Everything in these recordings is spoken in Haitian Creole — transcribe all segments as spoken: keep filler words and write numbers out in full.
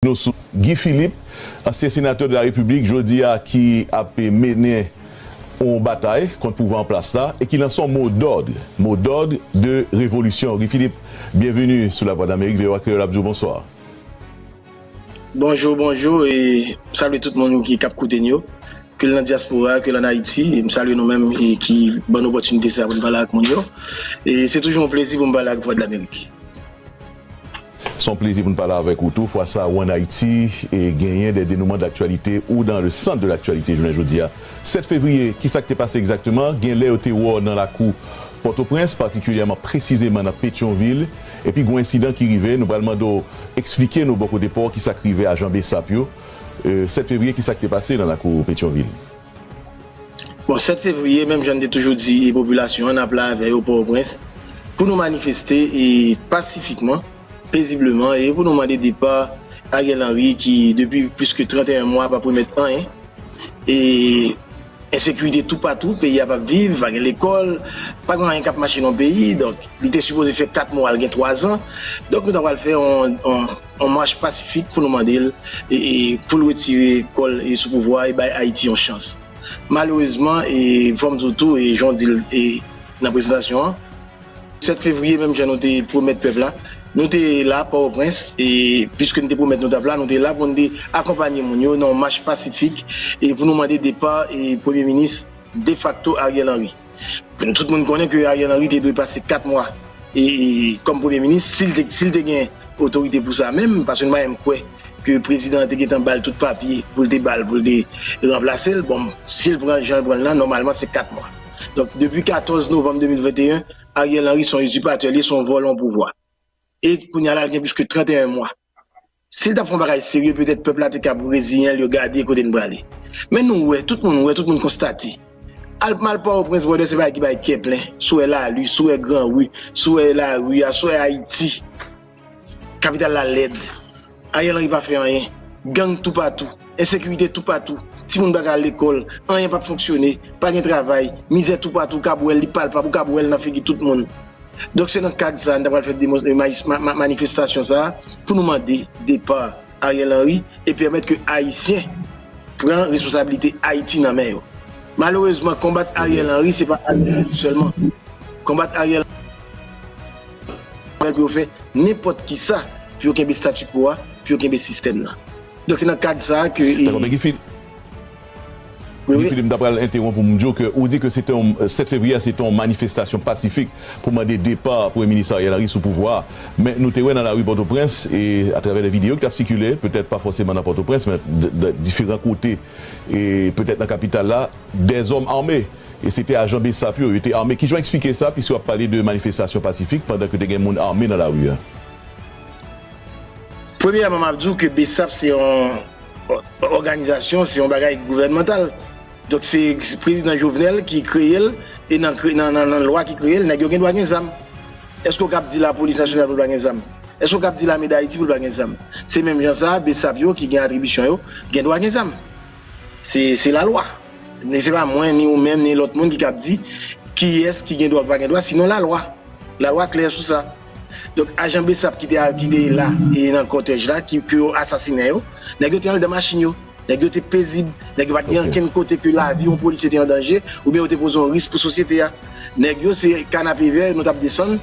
nou sou Guy Philippe, ansyen senatè de la Repiblik, jodi a ki ap mennen yon batay kont pouvwa an plas la e ki lanse yon mo d'ordre, mot d'ordre de révolution. Guy Philippe, byenveni sou Lavwadlamerik, V O A Kreyòl ap di w bonswa. Bonjou, bonjou, e m salye tout moun ki k ap koute n yo, ke l nan dyaspora, ke l ann Ayiti, e m salye nou menm e ki ban n opòtinite sa pou n pale ak moun yo. E se toujou yon plezi pou m pale ak Vwadlamerik. Se yon plezi pou n pale avèk ou tou. Fwa sa, ou ann Ayiti e genyen des dénouements d'actualité ou dans le centre de l'actualité jounen jodi a. Sèt fevriye, kisa k te pase egzakteman? Gen lè yo te wè w nan lakou Pòtoprens, patikilyèman, presizeman nan Petyonvil, epi gen yon ensidan ki rive. Nou pral mande w eksplike nou bò kote pa w kisa k rive ajan Besap yo. E, sèt fevriye, kisa k te pase nan lakou Petyonvil? Bon, sèt fevriye, menm jan n te toujou di popilasyon an, n ap la avè yo Pòtoprens pou nou manifeste e pasifikman, pezibleman, e pou nou mande depa Ariel Henry ki, depi plis ke trannteyen mwa, p ap remèt anyen. E ensekirite toupatou, peyi a p ap viv, pa gen lekòl, pa gen anyen k ap mache nan peyi. Donk, li te sipoze fè kat mwa, l gen twazan. Donk, nou ta pral fè yon, yon, yon mach pasifik pou nou mande l e, e pou l retire kò l e sou pouvwa e bay Ayiti yon chans. Malerezman, e fò m di w tou, e jan w di l e nan prezantasyon an, sèt fevriye, menm jan nou te pwomèt pèp la, nou te la Pòtoprens, e piske nou te pwomèt nou t ap la, nou te la pou nou te akonpanye moun yo nan yon mach pasifik e pou nou mande depa e premye minis defakto Ariel Henry. Tout moun konnen ke Ariel Henry te dwe pase kat mwa e, e kòm premye minis, si l te, si l te gen otorite pou sa menm, paske nou pa menm kwè ke prezidan an te gentan ba l tout papye pou l te ba l, pou l te ranplase l. Bon, si l pran jan l pran l lan, nòmalman se kat mwa. Donk, depi katòz novanm de mil venteyen, Ariel Henry se yon izipatè, li se yon vòlò pouvwa. E kounye a la, l gen plis ke trannteyen mwa. Si l t ap fè yon bagay serye, petèt pèp la te kab reziyen l, yo gade kote n prale. Men nou wè, tout moun wè, tout moun konstate. Al, m al Pòtoprens, brother, se bagay ki bay kè plen. Si w wè lari, si w wè gran ri, si w wè lari a, si w wè Ayiti. Kapital la lèd. Ariel Henry pa fè anyen. Gang toupatou. Ensekirite toupatou. Timoun pa ka al lekòl. Anyen p ap fonksyone. Pa gen travay. Mizè toupatou. Ou kab wè l, li palpab. Ou kab wè l nan figi tout moun. Donk, se nan kad sa a, n ta pral fè demo-, ma-, ma-, ma-, manifestasyon sa a pou nou mande depa Ariel Henry e pèmèt ke Ayisyen pran responsabilite Ayiti nan men yo. Malerezman, konbat Ariel Henry, se pa Ariel Henry sèlman. Konbat Ariel Henry pou yo fè nenpòt ki sa pou yo kenbe statu quo a, pou yo kenbe sistèm nan. Donk, se nan kad sa a ke. Dakò, men Guy Phil-, Wi, Guy Philippe, m ta pral entewonp ou, m di w ke ou di ke se te yon, sèt fevriye a, se te yon manifestasyon pasifik pou mande depa Premye Minis Ariel Henry sou pouvwa a. Men nou te wè nan lari Pòtoprens, e atravè de videyo ki t ap sikile, petèt pa fòseman nan Pòtoprens, men de, de diferan kote, e petèt nan kapital la, dèzòm ame. E se te ajan Besap yo, yo te ame. Kijan w eksplike sa, piske w ap pale de manifestasyon pasifik pandan ke te gen moun ame nan lari a? Premyèman, m ap di w ke Besap se yon òganizasyon, se yon bagay gouvènmantal. Donk, se, se prezidan Jovenel ki kreye l, e nan, nan, nan, nan lwa ki kreye l, nèg yo gen dwa gen zam. Èske w kab di Lapolis Nasyonal pou l pa gen zam? Èske w kab di Lame Dayiti pou l pa gen zam? Se menm jan sa a, Besap yo ki gen atribisyon yo, gen dwa gen zam. Se, se lalwa. Se pa mwen, ni ou menm, ni lòt moun ki kab di kiyès ki gen dwa ou pa gen dwa, sinon lalwa. Lalwa klè sou sa. Donk, ajan Besap ki te, ki te la e nan kòtèj la, ki, ke yo asasinen yo, nèg yo te anndan machin yo. Nèg yo te pezib. Nèg yo pa t gen ankenn kote ke lavi yon polisye te an danje, oubyen yo te poze yon risk pou sosyete a. Nèg yo se kanapevè nou t ap desann.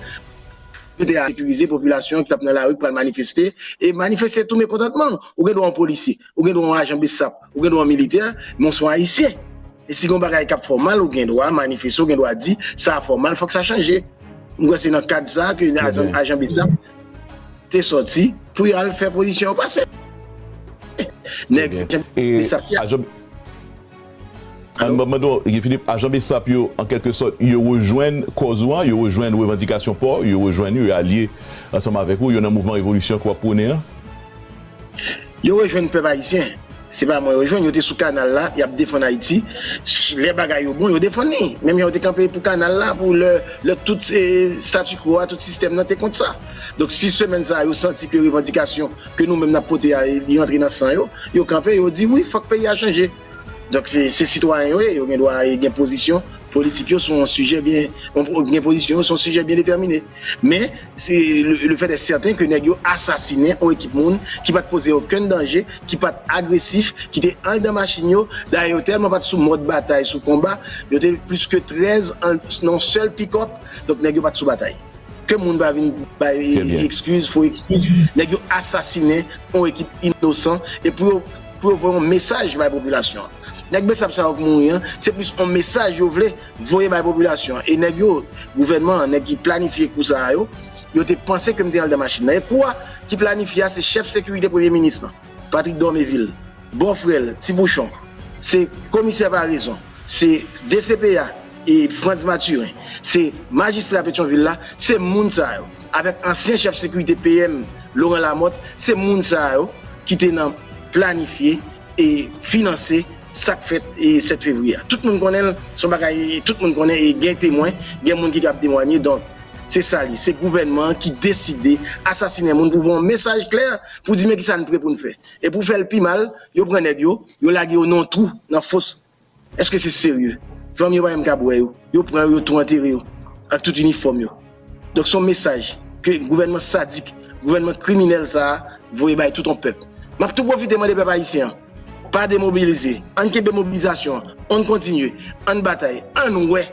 Yo te sekirize popilasyon ki t ap nan lari, ki pral manifeste. E manifeste tou mekontantman w. Ou gen dwa yon polisye, ou gen dwa yon ajan Besap, ou gen dwa yon militè, men w se yon Ayisyen. E si gen yon bagay k ap fè w mal, ou gen dwa manifeste, ou gen dwa di, sa a fè w mal, fòk sa chanje. M kwè se nan kad sa a ke ajan, ajan Besap te sòti pou y al fè pozisyon yo pase. Nèg Besap. Ann ban m mande w, Guy Philippe, ajan Besap yo, an kèlke sòt, yo rejwenn kòz ou an, yo rejwenn revandikasyon pa w, yo rejwenn ou, yo alye ansanm avèk ou, yo nan mouvman revolisyon ke w ap pwone an? Yo rejwenn pèp ayisyen. Se pa mwen yo jwenn, yo te sou kanal la, y ap defann Ayiti. Lè bagay yo bon, yo defann li. Menm jan yo te kanpe pou kanal la, pou lè, lè tout, eh, statu quo a, tout sistèm nan te kont sa. Donk, si semèn sa a, yo santi ke revandikasyon ke nou menm n ap pote a, li rantre nan san yo, yo kanpe, yo di wi, fòk peyi a chanje. Donk, se, se sitwayen yo ye, yo gen dwa gen pozisyon politik yo se yon sijè byen, gen pozisyon yo se yon sijè byen detèmine. Men, se le, le fèt è sèten ke nèg yo asasinen yon ekip moun ki pa t poze okenn danje, ki pa t agresif, ki te anndan machin yo. Dayè, yo tèlman pa t sou mòd batay, sou konba, yo te plis ke trèz an, nan yon sèl pikòp, donk nèg yo pa t sou batay. Ke moun pa vin bay ekskiz, fo ekskiz. Nèg yo asasinen yon ekip inosan e pou yo, pou yo voye yon mesaj bay popilasyon an. Nèg Besap sa yo k mouri an, se plis yon mesaj yo vle voye bay popilasyon an. E nèg yo, gouvènman an, nèg ki planifye kou sa a yo, yo te panse ke m te anndan machin nan. E kou a ki planifye a, se chèf sekirite premye minis lan, Patrick Dormevil, bòfrè l, Ti Pouchon, se komisè Parezon, se D C P A, e Frantz Mathurin, se majistra Petyonvil la, se moun sa yo, avèk ansyen chèf sekirite P M Laurent Lamothe, se moun sa yo ki te nan planifye e finanse sa k fèt e sèt fevriye a. Tout moun konnen l, se yon bagay, tout moun konnen e gen temwen, gen moun ki kab temwanye, donk, se sa l ye. Se gouvènman an ki deside asasinen moun pou voye yon mesaj klè pou di men kisa n pre pou n fè. E pou fè l pi mal, yo pran nèg yo, yo lage yo nan yon twou, nan fos. Èske se serye? Fanmi yo pa menm kab wè yo. Yo pran yo, yo tou antere yo, ak tout inifòm yo. Donk, se yon mesaj ke gouvènman sadik, gouvènman kriminèl sa a voye bay tout yon pèp. M ap tou pwofite mande pèp ayisyen an, pa demobilize. Ann kenbe mobilizasyon an. Ann kontinye. Ann batay. Ann wè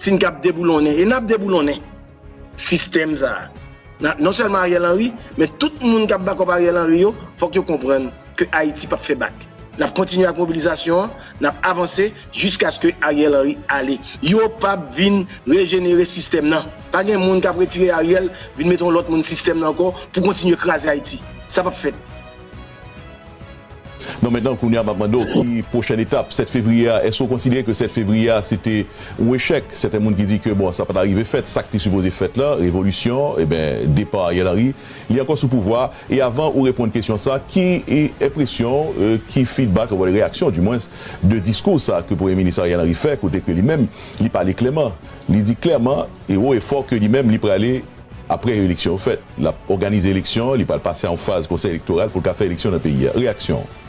si n kab deboulonnen. E n ap deboulonnen sistèm sa a. Na, non sèlman Ariel Henry, men tout moun k ap bakòp Ariel Henry yo, fòk yo konprann ke Ayiti p ap fè bak. N ap kontinye ak mobilizasyon an, n ap avanse jiskaske Ariel Henry ale. Yo p ap vin rejenere sistèm nan. Pa gen moun k ap retire Ariel, vin mete yon lòt moun sistèm nan ankò pou kontinye kraze Ayiti. Sa p ap fèt. Non, mentnan, kounye a, m ap mande w ki pwochèn etap sèt fevriye a? Èske w konsidere ke sèt fevriye a, se te yon echèk? Sèten moun ki di ke, bon, sa pa ta rive fèt, sa k te sipoze fèt la, revolisyon, e ben, depa Ariel Henry, li ankò sou pouvwa a. E avan ou reponn kesyon sa, ki e, enpresyon, e, ki feedback, ou reyaksyon, di mwens, de diskou sa ke Premye Minis Ariel Henry fè, kote ke li menm, li pale klèman, li di klèman e wo e fò ke li menm, li prale apre eleksyon yo fèt, l ap òganize eleksyon, li pral pase a yon faz konsèy elektoral pou l ka fè eleksyon nan peyi a. Reyaksyon w?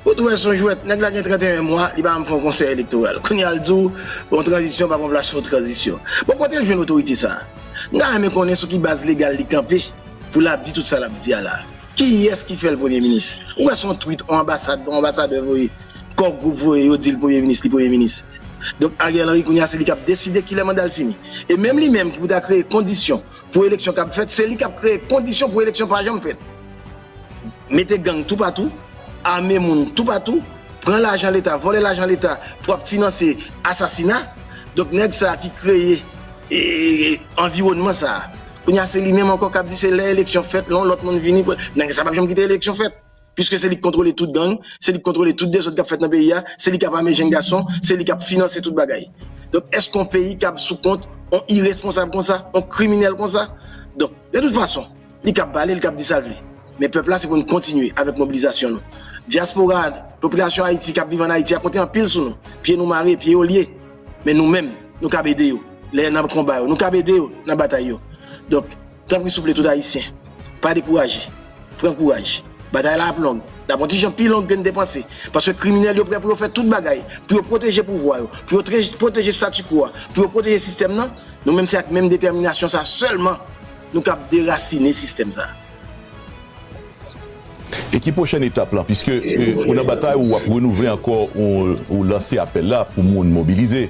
Ou t wè s on jwèt, nèg la gen trannteyen mwa, li pa janm fè yon konsèy elektoral. Kounye a l di w, yon tranzisyon pa pran plas yon tranzisyon. Bon, kote l jwenn otorite sa a? M ta renmen konnen sou ki baz legal li kanpe pou l ap di tout sa l ap di a la. Kiyès ki fè l premye minis? Ou wè s on tweet, on anbasad, on anbasadè voye, Core Group voye, yo di l premye minis, li premye minis. Donk, Ariel Henry, kounye a, se li k ap deside kilè manda l fini. E menm li menm ki pou ta kreye kondisyon pou eleksyon k ap fèt, se li k ap kreye kondisyon pou eleksyon pa janm fèt. Mete gang toupatou, ame moun toupatou, pran lajan Leta, vòlè lajan Leta pou ap finanse asasina. Donk, nèg sa a ki kreye e, e, anviwònman sa a. Kounye a, se li menm ankò k ap di se lè eleksyon fèt, lè yon lòt moun vini. Nèg sa p ap janm kite eleksyon fèt. Piske se li k kontwole tout gang, se li k kontwole tout dezòd k ap fèt nan peyi a, se li k ap ame jenn gason, se li k ap finanse tout bagay. Donk, èske yon peyi kab sou kont yon iresponsab konsa, yon kriminèl konsa? Donk, de tout fason, li kab pale, li kab di sa l vle. Men pèp la, se pou n kontinye avèk mobilizasyon nou. Dyaspora, popilasyon Ayiti k ap viv ann Ayiti a konte anpil sou nou. Pye nou mare, pye yo lye. Men nou menm, nou kab ede yo. Lè nan konba yo, nou kab ede yo nan batay yo. Donk, tanpri souple tout Ayisyen, pa dekouraje. Pran kouraj. Batay la ap long. L ap yon ti jan pi long ke n te panse. Paske kriminèl yo prè pou yo fè tout bagay, pou yo pwoteje pouvwa yo, pou yo tre- pwoteje statu quo a, pou yo pwoteje sistèm nan. Nou menm se ak menm detèminasyon sa sèlman nou kab derasinen sistèm sa. E ki pwochèn etap lan? Piske e, ou nan batay ou w ap renouvle ankò, ou, ou lanse apèl la pou moun mobilize.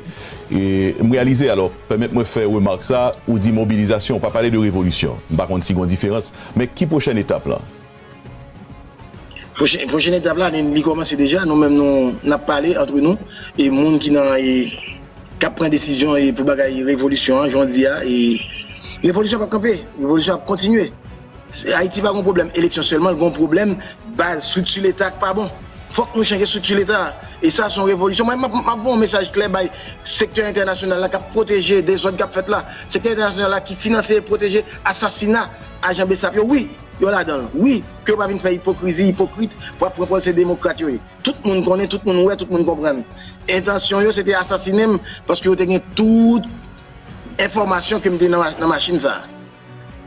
E m reyalize, alò, pèmèt mwen fè remak sa, ou di mobilizasyon, ou pa pale de revolisyon. M pa konn si gen yon diferans, men ki pwochèn etap lan? Pwochen, pwochen etap la, li, li kòmanse deja, nou menm nou, n ap pale antre nou, e moun ki nan, e, k ap pran desizyon e pou bagay revolisyon an, jan w di a, e revolisyon p ap kanpe, revolisyon ap kontinye. Ayiti pa gon pwoblèm eleksyon sèlman, l gon pwoblèm baz, estrikti Leta k pa bon. Fòk nou chanje estrikti Leta a. E sa se yon revolisyon. Mwen, m ap, m ap voye yon mesaj klè bay sektè entènasyonal la k ap pwoteje dezòd k ap fèt la. Sektè entènasyonal la ki finanse e pwoteje asasina ajan Besap yo. Wi, yo ladan l. Wi, ke yo pa vin fè ipokrizi, ipokrit, pou ap pran pòz se demokrat yo ye. Tout moun konnen, tout moun wè, tout moun konprann. Entansyon yo, se te asasinen m, paske yo te gen tout enfòmasyon ke m te nan, nan machin sa a.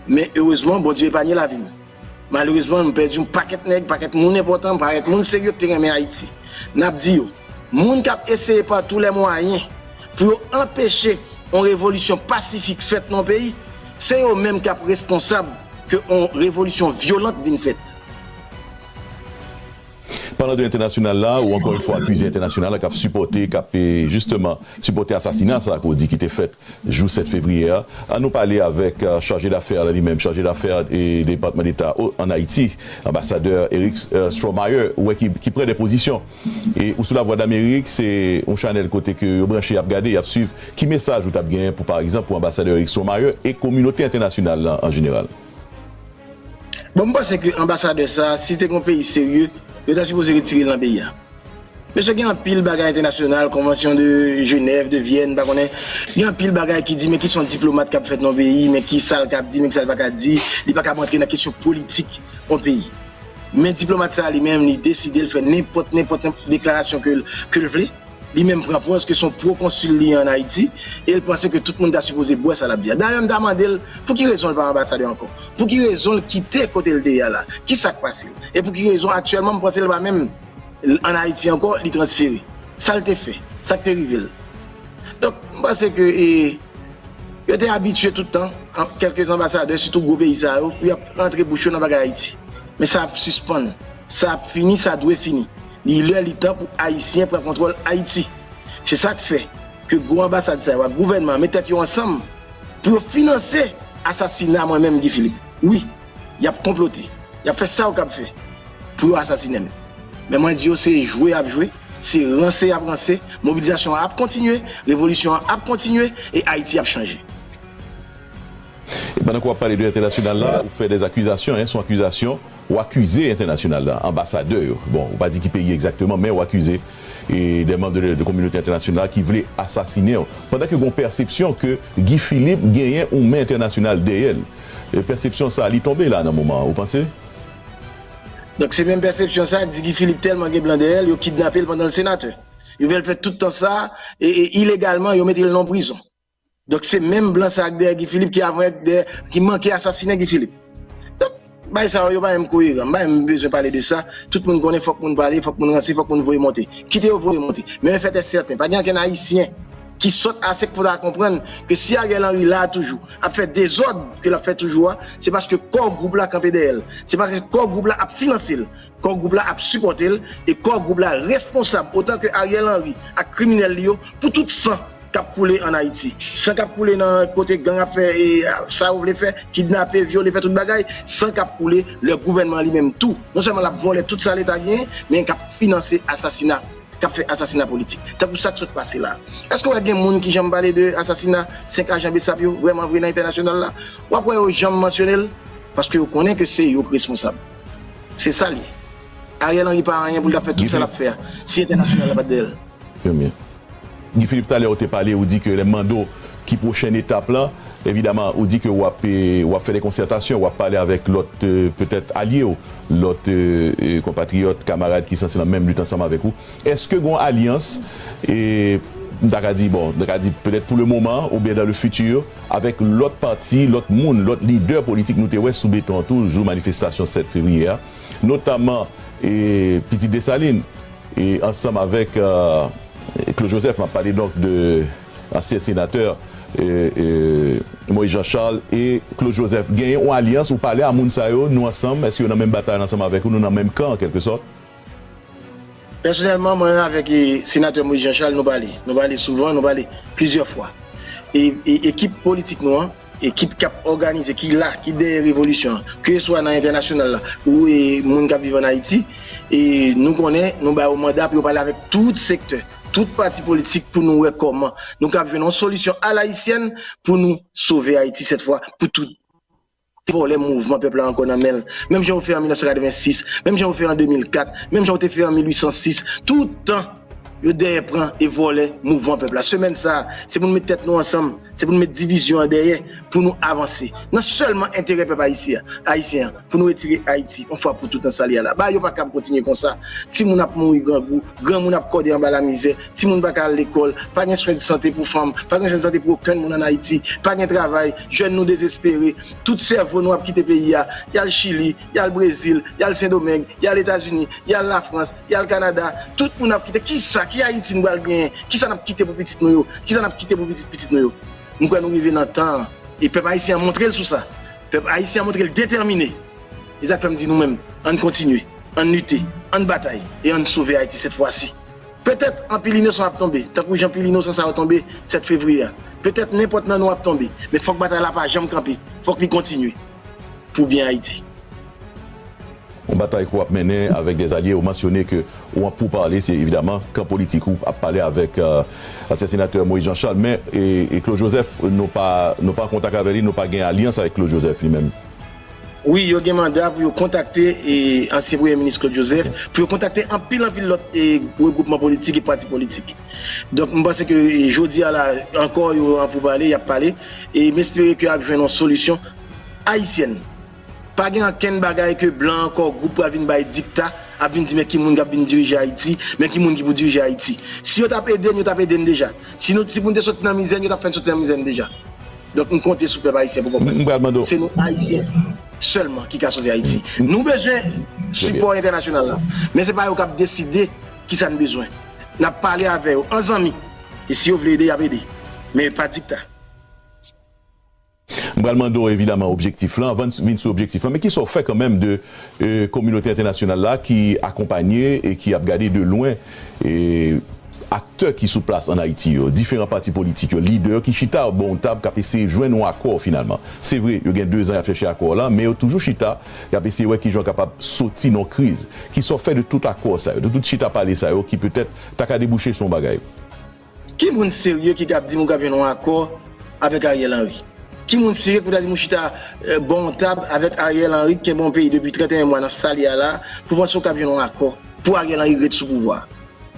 Men erezman, Bondye epanye lavi m. Malerezman, nou pèdi yon pakèt nèg, pakèt moun enpòtan, pakèt moun serye ki te renmen Ayiti. N ap di yo, moun k ap eseye pa tou lè mwayen pou yo anpeche yon revolisyon pasifik fèt nan yon peyi, se yo menm k ap responsab ke yon revolisyon vyolant vin fèt. Palan de entènasyonal la, ou ankò yon fwa akize entènasyonal la k ap sipòte, k ap, e, jisteman, sipòte asasina sa ke w di ki te fèt jou sèt fevriye a. Ann nou pale avèk, e, chaje dafè la li menm, chaje dafè, e, Depatman Deta o, ann Ayiti, anbasadè Eric, e, Stromayer, ou wè ki, ki pran de pozisyon. E ou sou Lavwadlamerik, se yon chanèl kote ke yo branche, y ap gade, y ap swiv. Ki mesaj ou t ap genyen pou, pa egzanp, pou anbasadè Eric Stromayer e kominote entènasyonal la an jeneral? Bon, m panse ke anbasadè sa a, si te gen yon peyi serye, yo ta sipoze retire l nan peyi a. Mesye, gen anpil bagay entènasyonal, konvansyon de Jenèv, de Vyèn, m pa konnen. Gen anpil bagay ki di, men ki sa yon diplomat k ap fèt nan yon peyi, men ki sa l k ap di, men ki sa l pa ka di, li pa ka antre nan kesyon politik yon peyi. Men diplomat sa a li menm, li deside l fè nenpòt, nenpòt deklarasyon ke l, ke l vle. Li menm pran pòz ke se yon pwokonsil li ye ann Ayiti, e l panse ke tout moun ta sipoze bwè sa l ap di a. Dayè, m ta mande l, pou ki rezon l pa anbasadè ankò? Pou ki rezon l kite kote l te ye a la? Ki sa k pase l? E pou ki rezon aktyèlman m panse l pa menm ann Ayiti ankò, li transfere? Sa l te fè? Sa k te rive l? Donk, m panse ke, e, yo te abitye tout tan, an, kèlke anbasadè, sitou gwo peyi sa yo, pou y ap rantre bouch yo nan bagay Ayiti. Men sa ap sispann. Sa ap fini, sa dwe fini. Li lè, li tan pou Ayisyen pran kontwòl Ayiti. Se sa k fè ke gwo anbasad sa yo ak gouvènman an met tèt yo ansanm pou yo finanse asasina mwen menm, Guy Philippe. Wi, y ap konplote. Y ap fè sa yo kab fè pou yo asasinen m. Men mwen di yo se jwe y ap jwe, se ranse y ap ranse, mobilizasyon an ap kontinye, revolisyon an ap kontinye e Ayiti ap chanje. E pandan ke w ap pale de entènasyonal la, ou fè de akizasyon, en, se yon akizasyon, ou akize entènasyonal la, anbasadè yo. Bon, ou pa di ki peyi egzakteman, men ou akize e de manm de, de kominote entènasyonal ki vle asasinen w. Pandan ke gen yon pèsepsyon ke Guy Philippe genyen yon men entènasyonal dèyè l. E pèsepsyon sa a, li tonbe la nan moman an, ou panse? Donk, se menm pèsepsyon sa a k di Guy Philippe tèlman gen blan dèyè l, yo kidnape l pandan l senatè. Yo fè l fè tout tan sa a, e, e ilegalman, yo mete l nan prizon. Donk, se menm blan sa a k dèyè Guy Philippe ki avan, dèyè, ki manke asasinen Guy Philippe. Donk, bagay sa yo, yo pa menm koyeran. M pa menm bezwen pale de sa. Tout moun konnen fòk moun pale, fòk moun ranse, fòk moun voye monte. Kite yo voye monte. Men yon fèt è sèten, pa gen okenn Ayisyen ki sòt ase pou ta konprann ke si Ariel Henry la a toujou, ap fè dezòd ke l ap fè toujou a, se paske Core Group la kanpe dèyè l. Se paske Core Group la ap finanse l. Core Group la ap sipòte l, e Core Group la responsab, otan ke Ariel Henry ak kriminèl li yo, pou tout san k ap koule ann Ayiti. San k ap koule nan kote gang ap fè, e, sa yo vle fè, kidnape, vyole, fè tout bagay, san k ap koule lè gouvènman an li menm tou, non sèlman l ap vòlè tout sa Leta genyen, men k ap finanse asasina, k ap fè asasina politik. Tankou sa k sot pase la a. Èske w wè gen moun ki janm pale de asasina senk ajan BSAP yo, vrèman vre nan entènasyonal la? W ap wè yo janm mansyone l, paske yo konnen ke se yo k responsab. Se sa l ye. Ariel Henry pa anyen pou l t ap fè tout sa l ap fè a, si entènasyonal la pa t dèyè l. Trè byen. Guy Philippe, talè ou te pale, ou di ke lè m mande w ki pwochèn etap la, evidaman, ou di ke w ap, e, w ap fè de konsètasyon, w ap pale avèk lòt, e, petèt alye w, lòt, e, e, konpatriyòt, kamarad ki sanse nan menm lit ansanm avèk ou. Èske gen yon alyans, e, m ta ka di, bon, m ta ka di petèt pou le moman, oubyen dans le futur, avèk lòt pati, lòt moun, lòt lidè politik nou te wè sou beton an tou, jou manifestasyon sèt fevriye a, notamman, e, Pitit Desalin, e, ansanm avèk, e, Claude Joseph, m ap pale donk de ansyen senatè, e, e, Moïse Jean Charles e Claude Joseph. Genyen yon alyans, ou pale a moun sa yo, nou ansanm, èske yo nan menm batay ansanm avèk ou, nou nan menm kan, an kèlke sòt? Pèsonèlman, mwen avèk, e, senatè Moïse Jean Charles, nou pale. Nou pale souvan, nou pale plizyè fwa. E, e ekip politik nou an, ekip k ap òganize, ki la, ki dèyè revolisyon an, keseswa nan entènasyonal la, ou, e, moun k ap viv ann Ayiti, e, nou konnen, nou ba yo manda pou yo pale avèk tout sektè, tout pati politik pou nou wè kòman nou kab jwenn yon solisyon alayisyèn pou nou sove Ayiti sèt fwa, pou tout vòlè mouvman pèp la ankò nan men l. Menm jan yo fè an mil nèf san katrevensis, menm jan yo fè an de mil kat, menm jan yo te fè an mil uit san sis, tout tan yo dèyè pran e vòlè mouvman pèp la. Semèn sa a, se pou nou met tèt nou ansanm, Se pou nou met divizyon an dèyè, pou nou avanse. Nan sèlman enterè pèp ayisyen an, ayisyen an, pou nou retire Ayiti, yon fwa pou tout nan sa li a la. Bagay yo pa kab kontinye konsa. Timoun ap mouri grangou, granmoun ap kòde anba lamizè, timoun pa ka al lekòl, pa gen swen de sante pou fanm, pa gen swen de sante pou okenn moun ann Ayiti, pa gen travay, jèn nou dezespere, tout sèvo nou ap kite peyi a, y al Chili, y al Brezil, y al Sendomeng, y al Etazini, y al Lafrans, y al Kanada, tout moun ap kite. Kisa, ki Ayiti nou pral genyen? Kisa n ap kite pou pitit nou yo? Kisa n ap kite pou pitit pitit nou yo? M kwè nou rive nan tan an. E pèp ayisyen an montre l sou sa. Pèp ayisyen an montre l detèmine. E sa k fè m di nou menm, ann kontinye, ann lite, ann batay, e ann sove Ayiti sèt fwa si. Petèt anpil inosan ap tonbe, tankou jan pil inosan sa yo tonbe sèt fevriye a. Petèt nenpòt nan nou ap tonbe, men fòk batay la pa janm kanpe, fòk li kontinye pou byen Ayiti. Yon batay ke w ap mennen avèk dè alye, ou mansyone ke ou an poupale, se evidaman kan politik ou ap pale avèk ansyen senatè Moïse Jean Charles, men e, e Claude Joseph, nou pa, nou pa an kontak avè li, nou pa gen alyans avèk Claude Joseph li menm. Wi, yo gen manda pou yo kontakte e, ansyen premye minis Claude Joseph, pou yo kontakte anpil anpil lòt e, regwoupman politik e pati politik. Donk, m panse ke e, jodi a la ankò, yo an poupale, y ap pale, e m espere ke y ap jwenn yon solisyon ayisyèn. Pa gen ankenn bagay ke blan ankò gwoup pral vin bay dikta, ap vin di men ki moun k ap vin dirije Ayiti, men ki moun ki pou dirije Ayiti. Si yo t ap ede n, yo t ap ede n deja. Si nou, si pou n te soti nan mizè n, yo t ap fè n soti nan mizè n deja. Donk, m konte sou pèp ayisyen pou konprann. M pral mande w. Se nou Ayisyen sèlman ki ka sove Ayiti. Nou bezwen sipò entènasyonal la. Men se pa yo k ap deside kisa n bezwen. N ap pale avè yo an zanmi. E si yo vle ede, y ap ede. Men pa dikta. M pral mande w evidaman objektif lan, anvan n vin sou objektif lan, men kisa w fè kanmenm de e, kominote entènasyonal la ki akonpanye e ki ap gade de lwen e, aktè ki sou plas ann Ayiti yo, diferan pati politik yo, lidè ki chita bò yon tab k ap eseye jwenn yon akò finalman. Se vre, yo gen dezan y ap chèche akò la, men yo toujou chita, y ap eseye wè kijan yo kapab soti nan yon kriz. Kisa w fè de tout akò sa yo, de tout chita pale sa yo ki petèt ta ka debouche sou yon bagay? Ki moun serye ki kab di m ou kab jwenn yon akò avèk Ariel Henry? Ki moun serye ki pou ta di m ou chita bò yon tab avèk Ariel Henry ki kenbe yon peyi depi trannteyen mwa nan sa li a la pou panse ou kab jwenn yon akò pou Ariel Henry ret sou pouvwa a?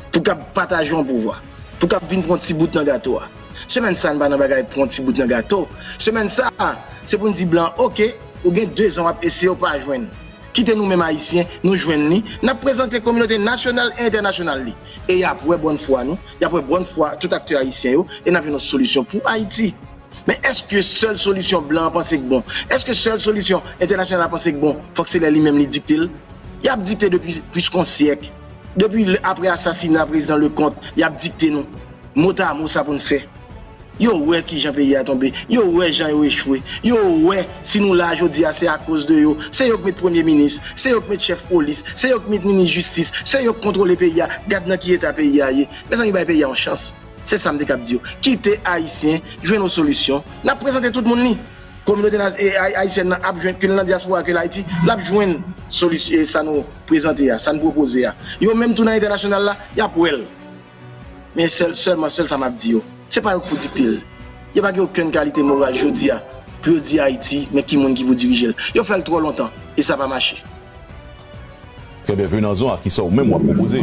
Pou kab pataje yon pouvwa? Pou kab vin pran yon ti bout nan gato a? Semèn sa a n pa nan bagay pran yon ti bout nan gato. Semèn sa a, se pou n di blan, oke, ou gen dezan w ap eseye ou pa jwenn. Kite nou menm Ayisyen, nou jwenn li, n ap prezante kominote nasyonal e entènasyonal li. E y ap wè bòn fwa nou, y ap wè bòn fwa tout aktè ayisyen yo, e n ap jwenn yon solisyon pou Ayiti. Men èske sèl solisyon blan an panse k bon? Èske sèl solisyon entènasyonal la panse k bon, fòk se lè li menm li dikte l? Y ap dikte depi plis k yon syèk. Depi apre asasina prezidan Leconte, y ap dikte nou motamo sa pou n fè. Yo wè kijan peyi a tonbe, yo wè jan yo echwe, yo wè si nou la jodi a se akoz de yo, se yo k met premye minis, se yo k met chèf polis, se yo k met minis jistis, se yo k kontwole peyi a, gad nan ki eta peyi a ye. Mezanmi, bay peyi a yon chans. Se sa m te kab di yo. Kite Ayisyen jwenn yon solisyon, n ap prezante tout moun li. Kominote ayisyèn nan ap jwenn, ke l nan dyaspora, ke l Ayiti, l ap jwenn solisyon sa nou prezante a, sa n pwopoze a. Yo menm tou nan entènasyonal la, y ap wè l. Men sèl, sèlman sèl sa m ap di yo, se pa yo k pou dikte l. Yo pa gen okenn kalite moral jodi a pou yo di Ayiti men ki moun ki pou dirije l. Yo fè l twò lontan e sa pa mache. Trè byen, Venanzon, a kisa ou menm w ap pwopoze?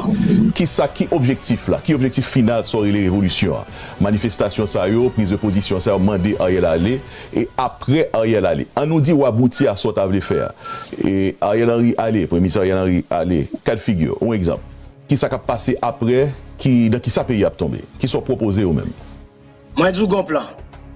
Kisa ki objektif la? Ki objektif final sa w rele revolisyon an? Manifestasyon sa yo, priz de pozisyon sa yo, mande Ariel ale, e apre Ariel ale? An nou di w abouti a sa w ta vle fè a. E Ariel Henry ale, Premye Minis Ariel Henry ale, kad figi w, yon egzanp. Kisa k ap pase apre? Ki, nan kisa peyi a ap tonbe? Kisa w pwopoze ou menm? Mwen di w gon plan.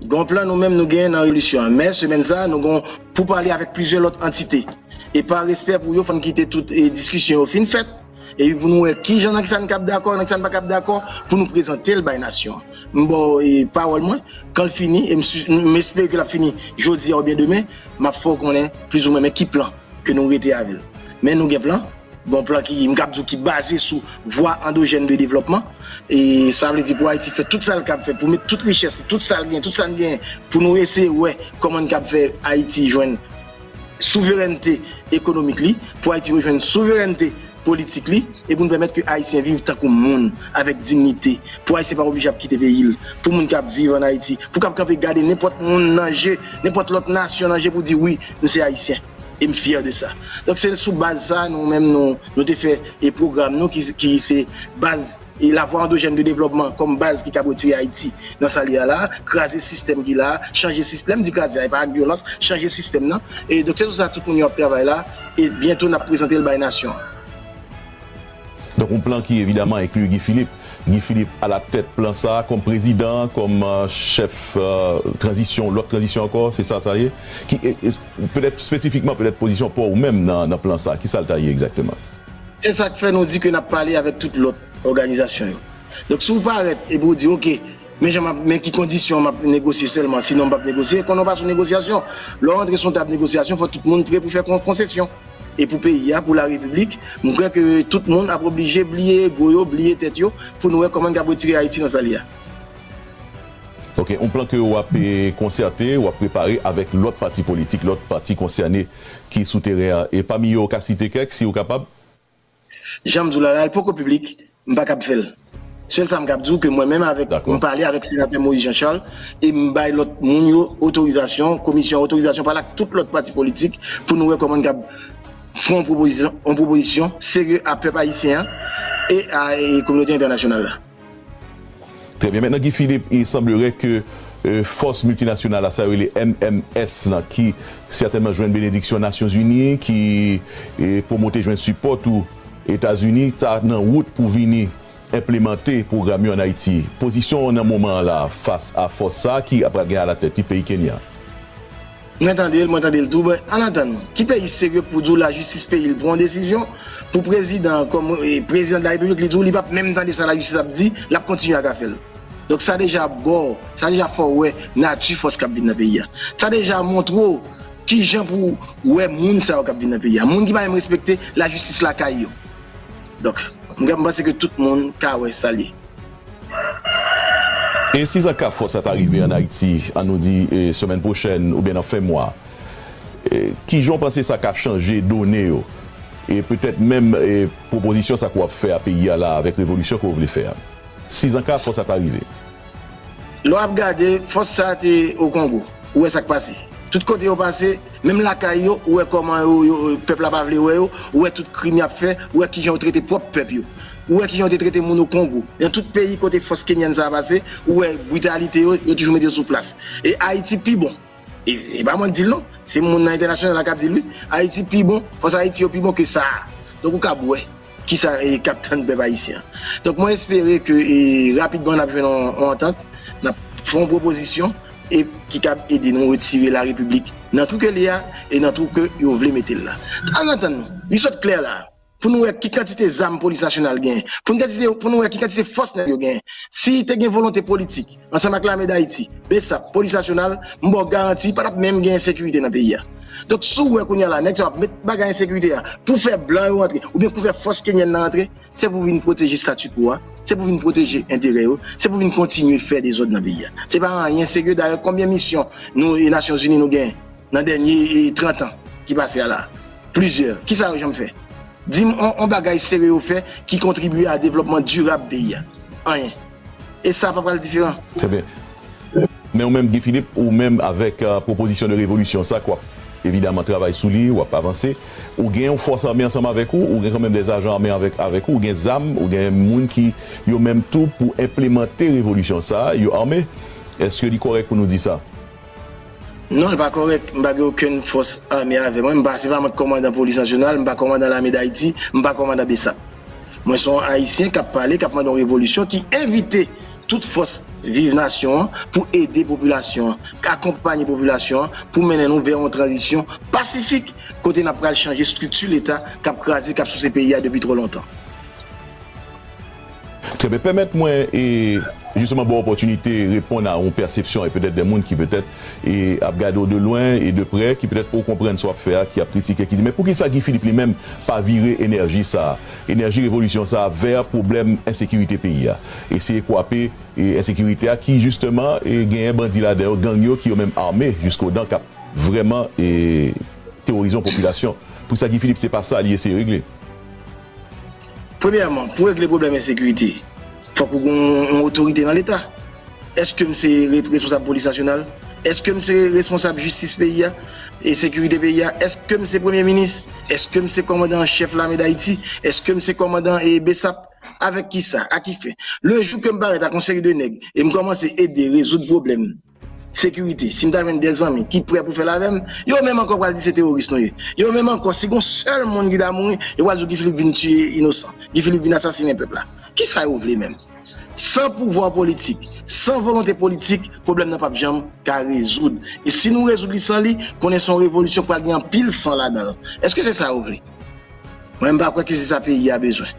Gon plan nou menm nou genyen nan revolisyon an. Men semèn sa a, nou gon pou pale avèk plizyè lòt antite. E pa respè pou yo, fò n kite tout e, diskisyon yo fin fèt. Epi pou nou wè kijan nan kisa n kab dakò, nan kisa n pa kab dakò, pou nou prezante l bay nasyon an. M ba w e, pawòl mwen, kan l fini, e m, si, m espere ke l ap fini jodi a oubyen demen, m ap fè w konnen plizoumwen men ki plan ke nou rete avè l. Men nou gen plan, bon plan ki, m kab di w ki baze sou vwa andojèn de devlòpman. E sa vle di pou Ayiti fè tout sa l kab fè, pou met tout richès li, tout sa l gen, tout sa n gen, pou nou eseye wè kòman n kab fè Ayiti jwenn souverènte ekonomik li, pou Ayiti rejwenn souverènte politik li, e pou n pèmèt ke Ayisyen viv tankou moun, avèk dinyite, pou Ayisyen pa oblije ap kite peyi l, pou moun k ap viv ann Ayiti, pou k ap kanpe gade nenpòt moun nan je, nenpòt lòt nasyon nan je pou di wi, m se Ayisyen. E m fyè de sa. Donk, se sou baz sa a, nou menm, nou, nou te fè e pwogram nou ki, ki se baz e lavwa andojèn de devlòpman kòm baz ki kab retire Ayiti nan sa l ye a la, kraze sistèm ki la, chanje sistèm, lè m di kraze a, e pa ak vyolans, chanje sistèm nan. E donk, se sou sa tout moun yo ap travay la, e byento n ap prezante l bay nasyon an. Donk, yon plan ki evidaman enkli Guy Philippe. Guy Philippe alatèt plan sa a kòm prezidan, kòm euh, chèf euh, tranzisyon, lòt tranzisyon ankò, se sa sa ye? Ki, e, e, petèt espesifikman, petèt pozisyon pa w menm nan, nan plan sa a, ki sa l ta ye egzakteman? Se sa k fè nou di ke n ap pale avèk tout lòt òganizasyon yo. Donk, si w parèt epi w di, oke, men jan m ap, men ki kondisyon m ap negosye sèlman, sinon m p ap negosye, konnen w pa sou negosyasyon. Lè w antre sou yon tab negosyasyon, fò tout moun pre pou fè kon- konsesyon. E pou peyi a, pou larepiblik, m kwè ke tout moun ap oblije bliye ego yo, bliye tèt yo, pou nou wè kòman n kab retire Ayiti nan sa l ye a. Ok, yon plan ke w ap eh, konsète, w ap prepare avèk lòt pati politik, lòt pati konsène ki sou teren an. E pami yo, w ka site kèk, si w kapab? Jan m di w la, la, l poko piblik, m pa kab fè l. Sèl sa m kab di w ke mwen menm avèk, m pale avèk senatè Moïse Jean Charles e m bay lòt moun yo otorizasyon, komisyon an otorizasyon pale ak tout lòt pati politik pou nou wè kòman n kab fè yon pwopozisyon, yon pwopozisyon serye a pèp ayisyen an e a e kominote entènasyonal la. Très bien. Maintenant, Guy Philippe, il semblerait que euh, fòs miltinasyonal la, sa yo rele M M S lan, ki sètènman jwenn benediksyon Nasyonzini, ki eh, pwomote jwenn sipò tou Etazini, ta nan wout pou vini enplimante pwogram yo ann Ayiti. Pozisyon w nan moman an la fas a fòs sa a ki ap pral gen alatèt li peyi Kenya? Mwen tande l, mwen tande l tou. Bon, ann antann nou. Ki peyi serye pou di w lajistis peyi l pran yon desizyon pou prezidan an kòm eh, prezidan de la repiblik li di w li p ap menm tande sa lajistis ap di, l ap kontinye ak afè l. Donk sa deja ba w, sa deja fè w wè nati fòs k ap vin nan peyi a. Sa deja montre w kijan pou w wè moun sa yo k ap vin nan peyi a. Moun ki pa menm respekte lajistis lakay yo. Donk, m panse ke tout moun ka wè sa l ye. E si sa ka fòs sa ta rive ann Ayiti, ann nou di eh, semèn pwochèn oubyen nan fen mwa, eh, kijan w panse sa ka chanje done yo? E petèt menm eh, pwopozisyon sa ke w ap fè a peyi a la avèk revolisyon ke w vle fè a. Si sa ka fòs sa ta rive. Lè w ap gade, fòs sa te o Kongo, ou wè sa k pase. Tout kote yo pase, menm lakay yo, ou wè kòman yo, yo, pèp la pa vle wè yo, ou wè tout krim y ap fè, ou wè kijan yo trete pwòp pèp yo. Ou wè kijan yo te trete moun o Kongo. Nan tout peyi kote fòs kenyèn sa a pase, ou wè britalite yo, yo toujou mete yo sou plas. E Ayiti pi bon. E, e pa mwen k di l non, se moun nan entènasyonal la k ap di l wi. Ayiti pi bon, fòs Ayiti yo pi bon ke sa a. Donk ou kab wè kisa e, k ap tann pèp ayisyen an. Donk mwen espere ke e, rapidman n ap jwenn yon, yon antant, n ap fè yon pwopozisyon e ki kab ede nou retire larepiblik nan twou ke l ye a e nan twou ke yo vle mete l la. Ann antann nou, li sot klè la a. Pou nou wè ki kantite zam polis nasyonal genyen, pou n kantite, pou nou wè ki kantite fòs nèg yo genyen. Si te gen volonte politik ansanm ak Lame Dayiti, BSAP, polis nasyonal, m ba w garanti pa t ap menm gen ensekirite nan peyi a. Donk si w wè kounye a la nèg sa yo ap met bagay ensekirite a pou fè blan yo antre oubyen pou fè fòs kenyèn nan antre, se pou vin pwoteje statu quo a, se pou vin pwoteje enterè yo, se pou vin kontinye fè dezòd nan peyi a. Se pa anyen serye. Dayè konbyen misyon nou e Nasyonzini nou genyen nan dènye e, trant an ki pase a la? Plizyè. Kisa yo janm fè? Di m yon, yon bagay serye yo fè ki kontribye a devlòpman dirab peyi a? Anyen. E sa pa pral diferan. Très bien. Men ou menm, Guy Philippe, ou menm avèk euh, pwopozisyon de revolisyon sa, k w ap evidaman travay sou li, w ap avanse, ou gen yon fòs ame ansanm avèk ou, ou gen kanmenm dè ajan ame avèk, avèk ou, ou gen zam, ou gen moun ki yo menm tou pou enplimante revolisyon sa, yo ame. Èske li kòrèk pou nou di sa? Non, li pa kòrèk. M pa gen okenn fòs ame avè mwen. M pa, se pa mwen k kòmandan polis nasyonal, m pa kòmandan lame Dayiti, m pa kòmandan BSAP. Mwen se yon Ayisyen k ap pale, k ap mande yon revolisyon, ki envite tout fòs Viv Nasyon an pou ede popilasyon an, akonpanye popilasyon an pou mennen nou vè yon tranzisyon pasifik kote n ap pral chanje estrikti Leta k ap kraze, k ap souse peyi a depi twò lontan. Trè byen. Pèmèt mwen e jisteman ba w opòtinite reponn a yon pèsepsyon e petèt de moun ki petèt e ap gade w de lwen e de prè, ki petèt poko konprann sa w ap fè a, ki ap kritike, ki di men poukisa Guy Philippe li menm pa vire enèji sa a, enèji revolisyon sa a vè pwoblèm ensekirite peyi a, eseye kwape e ensekirite a ki jisteman e genyen bandi ladan yo, gang yo ki yo menm ame jiskodan k ap vrèman e teworize yon popilasyon. Poukisa Guy Philippe se pa sa li eseye regle? Premyèman, pou regle pwoblèm ensekirite, fòk ou gen yon otorite nan Leta. Èske m se responsab polis nasyonal? Èske m se responsab jistis peyi a e sekirite peyi a? Èske m se premye minis? Èske m se kòmandan an chèf lame Dayiti? Èske m se kòmandan e BSAP? Avèk kisa? A ki fen? Le jou ke m parèt ak yon seri de nèg e m kòmanse ede rezoud pwoblèm sekirite, si m ta jwenn de zanmi ki prè pou fè l avè m, yo menm ankò pral di se teworis nou ye. Yo menm ankò, si gon sèl moun ki ta mouri, yo pral di w Guy Philippe vin tiye inosan, Guy Philippe vin asasinen pèp la. Kisa yo vle menm? San pouvwa politik, san volonte politik, pwoblèm nan p ap janm ka rezoud. E si nou rezoud li san li, konnen se yon revolisyon k pral gen anpil san ladan l. Èske se sa yo vle? Mwen, m pa kwè ke se sa peyi a bezwen.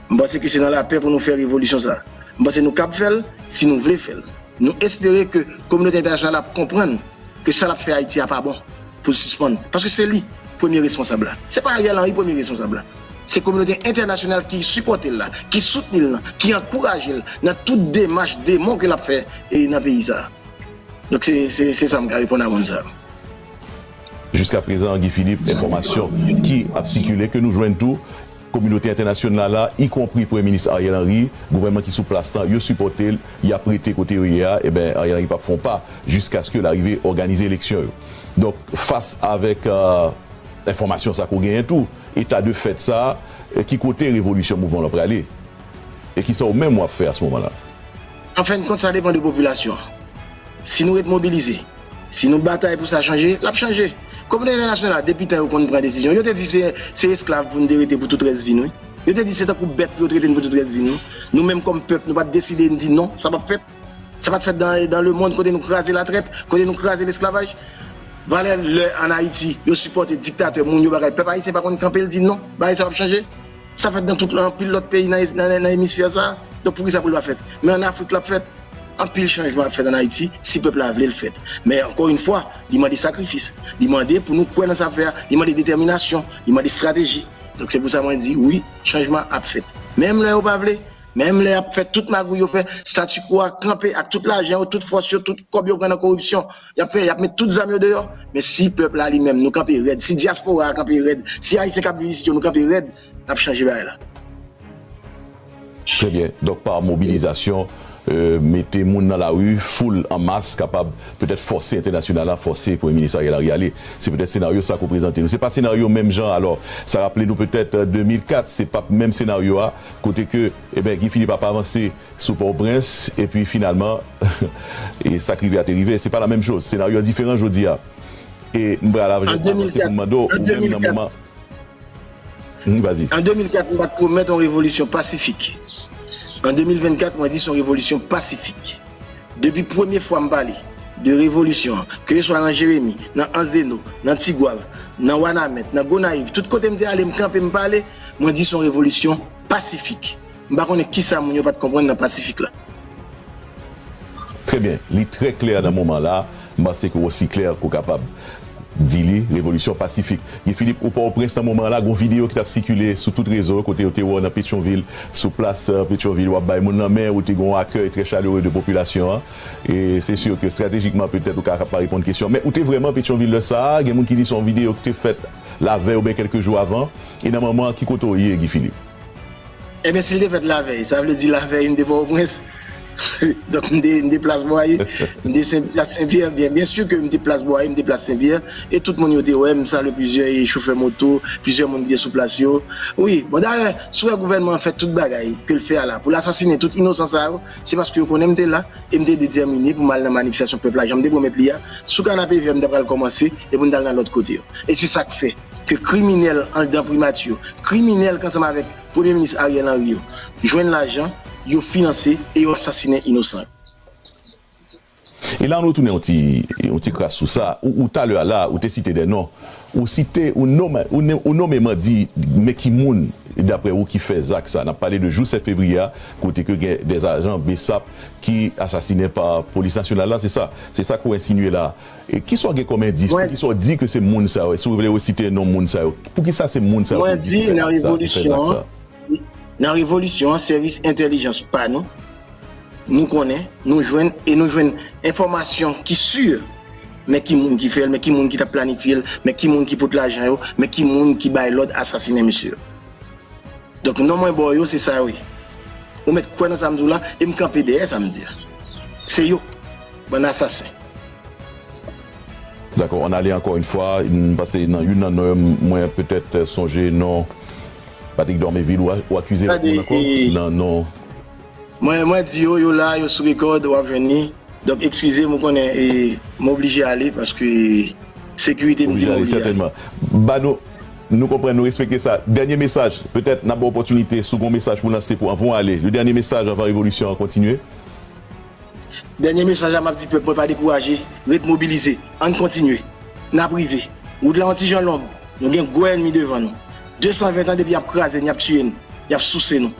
M panse ke se nan lapè pou nou fè revolisyon sa a. M panse nou kab fè l si nou vle fè l. Nou espere ke kominote entènasyonal ap konprann ke sa l ap fè Ayiti a pa bon, pou l sispann. Paske se li premye responsab la. Se pa Ariel Henry premye responsab la. Se kominote entènasyonal ki sipòte l la, ki soutni l lan, ki ankouraje l nan tout demach demon ke l ap fè e nan peyi sa a. Donk se, se, se sa m ka reponn a moun sa yo. Jiskaprezan, Guy Philippe, enfòmasyon ki ap sikile, ke nou jwenn tou, kominote entènasyonal la, ikonpri Premye Minis Ariel Henry, gouvènman ki sou plas lan, yo sipòte l, y ap rete kote yo ye a, eben, Ariel Henry p ap fè yon pa jiskaske l arive òganize eleksyon yo. Donk, fas avèk, euh, enfòmasyon sa ke w genyen tou, eta de fèt sa, ki kote revolisyon mouvman lan prale? E kisa w menm w ap fè a se moman la? An fen de kont, sa depann de popilasyon an. Si nou ret mobilize, si nou batay pou sa chanje, l ap chanje. Kominote entènasyonal la, depi tan yo konn pran desizyon, yo te di se, se esklav pou n te rete pou tout rès vi n, wi. Yo te di se tankou bèt pou yo trete n pou tout rès vi n, wi. Nou menm kòm pèp, nou pa t deside n di non, sa p ap fèt. Sa pa t fèt dan, dan lemonn kote nou kraze latrèt, kote nou kraze lesklavaj. Valè lè ann Ayiti, yo sipòte diktatè, moun yo bagay. Pèp ayisyen pa konn kanpe l di non, bagay sa p ap chanje. Sa fèt nan tout anpil lòt peyi nan, nan, nan emisfè sa a. Donk poukisa pou l pa fèt? Men ann Afrik l ap fèt. Anpil chanjman ap fèt ann Ayiti si pèp la vle l fèt. Men ankò yon fwa, li mande sakrifis. Li mande pou nou kwè nan sa ap fè a. Li mande detèminasyon. Li mande estrateji. Donk se pou sa mwen di wi, chanjman ap fèt. Menm lè yo pa vle, menm lè y ap fè tout magouy yo fè, statu quo a kanpe ak tout lajan yo, tout fòs yo, tout kòb yo pran nan koripsyon. Y ap fè, y ap met tout zam yo deyò. Men si pèp la li menm, nou kanpe rèd, si dyaspora a kanpe rèd, si ayisyen k ap viv isit yo, nou kanpe rèd, n ap chanje bagay la. Trè byen. Donk, pa mobilizasyon, euh, mete moun nan lari, foul an mas, kapab petèt fòse entènasyonal la, fòse Premye Minis Ariel Henry ale. Se petèt senaryo sa k prezante nou. Se pa senaryo menm jan, alò, sa raple nou petèt, euh, de mil kat, se p ap menm senaryo a, kote ke, eben, Guy Philippe ap avanse sou Pòtoprens, epi finalman, e sa k rive a te rive. Se pa la menm choz. Senaryo a diferan jodi a. E m pral avanse pou m mande w, ou menm nan moman. Vas-y. An de mil kat, m pa t pwomèt yon revolisyon pasifik. An de mil vennkat, mwen di se yon revolisyon pasifik. Depi premye fwa m pale de revolisyon an, keseswa nan Jeremi, nan Anse des Naux, nan Tigwav, nan Wanament, nan Gonayiv, tout kote m te ale, m kanpe, m pale, mwen di se yon revolisyon pasifik. M pa konnen kisa moun yo pa t konprann nan pasifik la. Trè byen. Li trè klè nan moman la. M panse ke w osi klè ke w kapab di li, revolisyon pasifik. Guy Philippe, ou Pòtoprens nan moman la, gon videyo ki t ap sikile sou tout rezo, kote yo te wè w nan Petyonvil, sou plas, euh, Petyonvil, w ap bay moun lanmen, ou te gen yon akèy trè chalere de popilasyon an. E se si ke estratejikman, petèt, ou ka pa reponn kesyon, men ou te vrèman Petyonvil lè sa a, gen moun ki di se yon videyo ki te fèt lavèy oubyen kèlke jou avan, e nan moman an, ki kote w ye, Guy Philippe? Ebyen, si l te fèt lavèy, sa vle di lavèy m te Pòtoprens. Donk, m te, m te plas Bwaye, m te Sen, plas Sen Pyè. Byen, byen si ke m te plas Bwaye, m te plas Sen Pyè. E tout moun yo te wè m, m salye plizyè e chofè moto, plizyè moun ki te sou plas yo. Wi, bon, dayè, si w wè gouvènman an fè tout bagay ke l fè a la, pou l asasinen tout inosan sa yo, se paske yo konnen m te la, e m te detèmine pou m al nan manifestasyon pèp la, jan m te pwomèt li a. Sou Kanapevè, m ta pral kòmanse, e pou n t al nan lòt kote yo. E se sa k fè ke kriminèl anndan primati yo, kriminèl k ansanm avèk Premye Minis Ariel Henry yo, jwenn lajan, yo finanse e yo asasinen inosan yo. E la, nou tounen yon ti, yon ti kras sou sa. Ou, ou talè a la, ou te site de non. Ou site, ou nonmen, ou ne-, ou nonmenman di, men ki moun, daprè ou, ki fè zak sa. N ap pale de jou sèt fevriye a, kote ke gen de ajan BSAP ki asasinen pa polis nasyonal la, se sa? Se sa ke w ensinye la. E kisa w gen kòm endis? Poukisa w di ke se moun sa yo? Si w vle resite non moun sa yo, poukisa se moun sa yo ki fè zak sa? Nan revolisyon an, sèvis entèlijans pa nou, nou konnen, nou jwenn, e nou jwenn enfòmasyon ki si. Men ki moun ki fè l, men ki moun ki t ap planifye l, men ki moun ki pot lajan yo, men ki moun ki bay lòd asasinen mesye yo. Donk, non mwen ba w yo, se sa yo ye. Ou mèt kwè nan sa m di w la, e m kanpe dèyè sa m di a. Se yo, bann asasen. Dakò, ann ale ankò yon fwa, m panse nan youn nan non yo, mwen petèt sonje non, Patrick Dormeville, ou, ou akize lòt moun ankò? Nan non. Mwen, mwen di yo, yo la, yo sou rekòd, w ap jwenn li. Donk, eskize m, ou konnen, e, m oblije ale paske sekirite m di m oblije ale. Sètènman. Ba nou, nou konprann, nou respekte sa. Dènye mesaj, petèt n ap ba w opòtinite, si w gen yon mesaj pou lanse pou anvan w ale. Le dènye mesaj anvan revolisyon an kontinye. Dènye mesaj la m ap di pèp mwen pa dekouraje, ret mobilize, ann kontinye. N ap rive. Wout la yon ti jan long, nou gen gwo ènmi devan nou. Desanven tan depi y ap kraze n, y ap tiye n, y ap souse nou.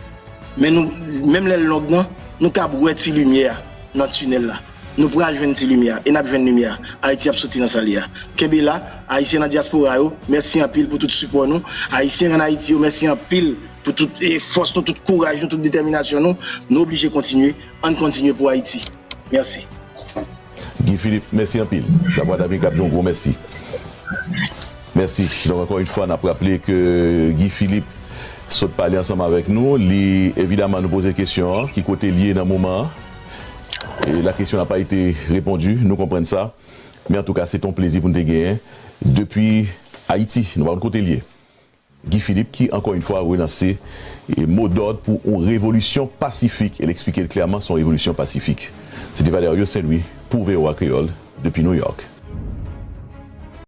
Men nou, menm lè l long nan, nou kab wè ti limyè a nan tinèl la. Nou pral jwenn ti limyè a, e n ap jwenn limyè a. Ayiti ap soti nan sa l ye a. Kenbe la, Ayisyen nan dyaspora yo, mèsi anpil pou tout sipò nou. Ayisyen ann Ayiti yo, mèsi anpil pou tout e fòs nou, tout kouraj nou, tout detèminasyon nou. Nou oblije kontinye. Ann kontinye pou Ayiti. Mèsi. Guy Philippe, mèsi anpil. Lavwadlamerik ap di yon gwo mèsi. Mèsi. Donk, ankò yon fwa, n ap raple ke Guy Philippe sot pale ansanm avèk nou. Li, evidaman, nou poze kesyon an, ki kote l ye nan moman an. E la question n'a pas été répondue, nou konprann sa. Men antouka, se t on plezi pou n te genyen depi Ayiti. Nou pa konn kote l ye. Guy Philippe ki, ankò yon fwa, relanse e mo dòd pou yon revolisyon pasifik. E l eksplike l klèman, se yon revolisyon pasifik. Se te Valerio Saint-Louis pou V O A Kreyòl, depi New York.